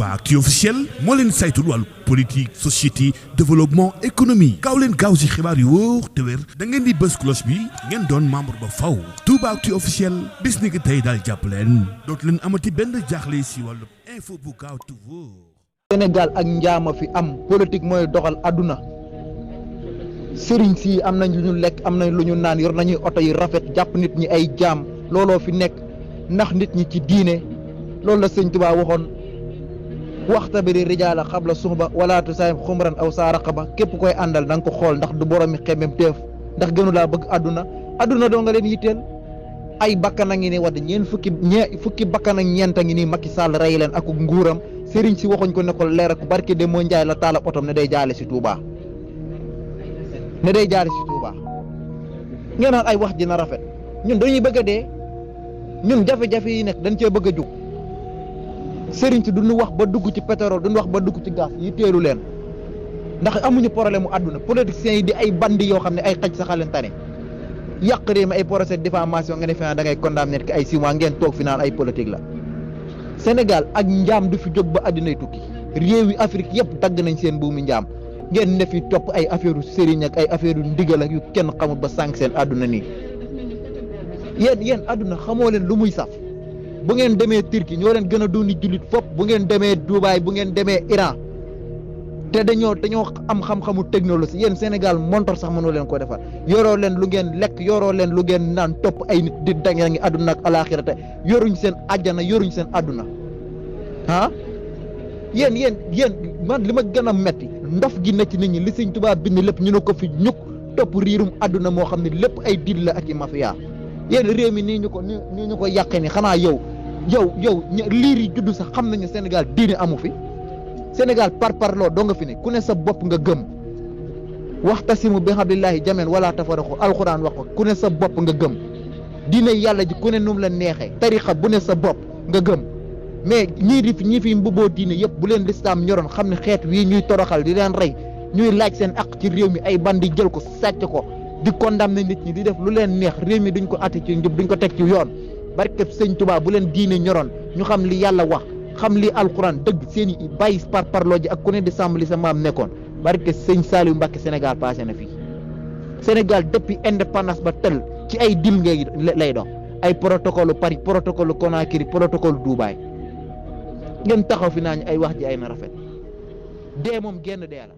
Toubaactu officiel moo leen saytul wàllu politique société développement économie gaaw leen gaaw si xibaar yu wóor te wér da ngeen di bës cloche bi ngeen doon membre ba faw Toubaactu officiel bis ni ki tey daal jàpp leen dootu leen amati benn jaaxle si wàllu info bu gaaw te wóor. Sénégal ak njaama fi am politique mooy doxal àdduna sëriñ si am nañ lu ñu lekk am nañ lu ñu naan yor nañuy oto yi rafet jàpp nit ñi ay jaam looloo fi nekk ndax nit ñi ci diine loolu la sëñ Tuubaa waxoon waxtabiri rijaala xabla suxba wala tusaayib xumran aw saa raqaba képp koy àndal da nga ko xool ndax du boromi xemem teef ndax gënu laa bëgg àdduna doo nga leen yitteel ay bakkan a ngi ni wadd fukki bakkan ak ñeent a ngi nii Macky Sall rey leen ak nguuram sëriñ si waxuñ ko ne ko leer ak barke de moo njaay la taala otom ne day jaale si Touba ngeen naan ay wax dina rafet ñun dañuy bëgg a dee ñun jafe-jafe yi nekk dañ cee bëgg a jug sëriñ si duñu wax ba dugg ci pétrole duñu wax ba dugg ci gaz yi teelu leen ndax amuñu problème mu àdduna politiciens yi di ay bandi yoo xam ne ay xaj saxaleen tane yàq réew mi ay procès de diffamation nga ne fi naan da ngay condamné ki ay 6 mois ngeen toog fi naan ay politique la Sénégal ak njaam du fi jóg ba àddinay tukki réew yi Afrique yëpp dagg nañ seen buumi njaam ngeen ne fi topp ay affaire sëriñ ak ay affaire ndigal ak yu kenn xamul ba sànq seen àdduna nii yéen àdduna xamoo leen lu muy saf bu ngeen demee Turquie ñoo leen gën a dooni jullit fopp bu ngeen demee Dubaï bu ngeen demee Iran te dañoo am xam-xamu technologie yéen Sénégal montor sax mënoo leen ko defar yoroo leen lu ngeen lekk yoroo leen lu ngeen naan topp ay nit di dange ngi àdduna ak alaaxira te yoruñ seen àjjana yoruñ seen àdduna ah yéen man li ma gën a metti ndof gi na ci nit ñi li Sëñ Tuubaa bind lépp ñu ne ko fi ñuk topp riirum àdduna moo xam ne lépp ay dil la ak i mafia yéen réew mi nii ñu ko yàqee ni xanaa yow liir yi juddu sax xam nañu Sénégal diine amu fi Sénégal parloo doo nga fi ne ku ne sa bopp nga gëm waxtasimu bi hablillahi jamii'an wala tafarraqu alxuraan wax ko ku ne sa bopp nga gëm diine yàlla ji ku ne num la neexee tarixa bu ne sa bopp nga gëm mais ñi fi mbubboo diine yëpp bu leen lislaam ñoroon xam ne xeet wii ñuy toroxal di leen rey ñuy laaj seen aq ci réew mi ay bandi jël ko sàcc ko di condamné nit ñi di def lu leen neex réew mi duñ ko atti ci njub duñ ko teg ci yoon barkeb Sëñ Tuubaa bu leen diine ñoroon ñu xam li yàlla wax xam li alxuraan dëgg seen i bàyyi parloo ji ak ku ne di sàmm li sa maam nekkoon barke Sëñ Saliou Mbacke Sénégal passé na fii Sénégal depuis indépendance ba tël ci ay dil ngay lay dox ay protocole Paris protocole Conakry protocole Dubaï ngeen taxaw fi naa ñu ay wax ji ay na rafet dee moom genn dee la